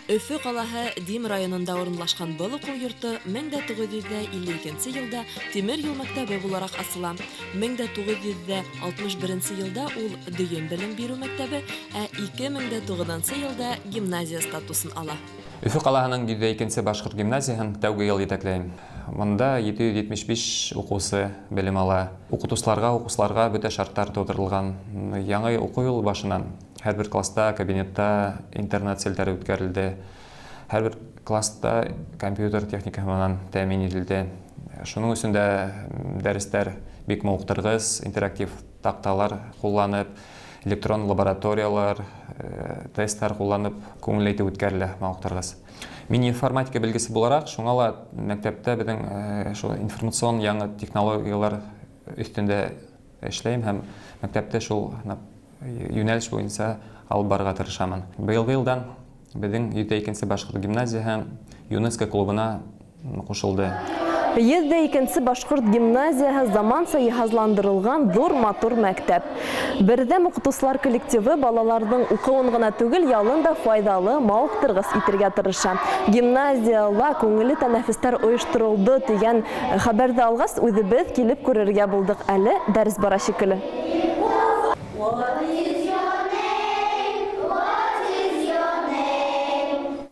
Өфө ҡалаһы Дим районында урынлашҡан был уҡыу йорто 1952 йылда тимер юл мәктәбе булараҡ асыла. 1961 йылда ул дөйөм белем биреү мәктәбе, ә 2009 йылда гимназия статусын ала. Өфө ҡалаһының 102 нсе башҡорт гимназияһын тәүге йыл етәкләйем. Монда 775 уҡыусы белем ала. Уҡытыусыларға, уҡыусыларға бөтә шарттар тыуҙырылған. Яңы уҡыу йылы башынан һәрбер класста, кабинетта интернет селтәре үткәрелде. Һәрбер класста компьютер техникаһы менән тәэмин ителде. Шуның өсөн дә дәрестәр бик мавыктыргыс, интерактив такталар кулланып, электрон лабораториялар, э, тестлар кулланып, күңелле итеп үткәрелә, мавыктыргыс. Мин информатика белгесе буларак, шуңа ла мәктәптә безнең э, шул информацион яңа технологияләр өстендә эшләйм һәм мәктәптә шул юнәлеш буенча алып барырга тырышамын. Быелгы елдан безнең 102 башкорт гимназияһе ЮНЕСКО клубына кушылды. 102 башкорт гимназияһы заманса йыһазландырылған ҙур матур мәктәп. Берҙәм уҡытыусылар коллективы балаларҙың уҡыуын ғына түгел, ялын да файҙалы, мауыҡтырғыс итергә тырыша. Гимназияла күңелле тәнәфестәр ойошторолдо тигән хәбәрҙе алғас, үҙебеҙ килеп күрергә булдыҡ. Әле дәрес бара шикелле.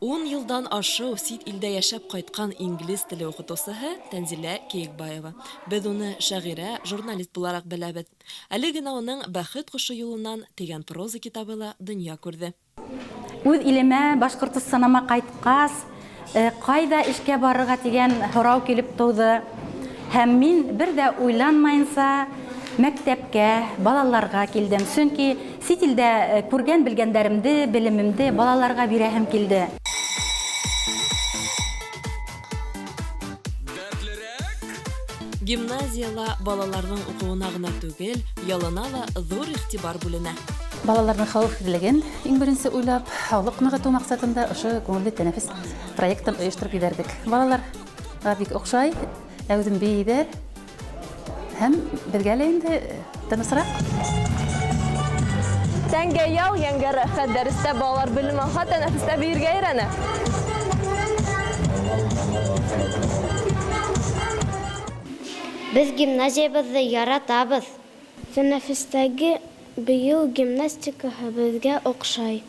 10 йылдан ашыу сит илдә яшәп кайткан инглиз теле укытучыһы Тәнзилә Киекбаева. Без уны шагыйрә, журналист буларак беләбез. Әле генә уның Бәхет кошы юлыннан дигән проза китабы ла дөнья күрҙе. Үҙ илемә, Башҡортостаныма ҡайтҡас, ҡайҙа эшкә барырға тигән һорау килеп тыуҙы. Һәм мин бер ҙә уйланмайынса мәктәпкә, балаларға килдем. Сөнки сит илдә күргән белгәндәремде, белемемде балаларға бирәһем килде. Гимназияла балаларҙың уҡыуына ғына түгел, ялына ла ҙур иғтибар бүленә. Балаларҙың хәүефһеҙлеген иң беренсе уйлап, һаулыҡ нығытыу маҡсатында ошо күңелле тәнәфес проектын ойоштороп ебәрҙек. Балаларға бик оҡшай, әүҙем бейейҙәр һәм беҙгә лә инде тынысыраҡ. Тәнгә ял, йәнгә рәхәт. Дәрестә балалар белем алһа, тәнәфестә бейергә өйрәнә. Беҙ гимназиябыҙҙы яратабыҙ. Тәнәфестәге бейеү гимнастикаһы беҙгә оҡшай.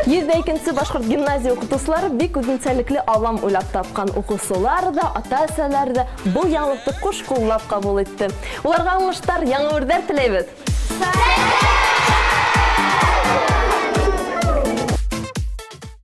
102 башҡорт гимназия уҡытыусылары бик үҙенсәлекле алым уйлап тапҡан. Уҡыусылар ҙа, ата-әсәләр ҙә был яңылыҡты ҡуш ҡуллап ҡабул итте. Уларға уңыштар, яңы үрҙәр теләйбеҙ.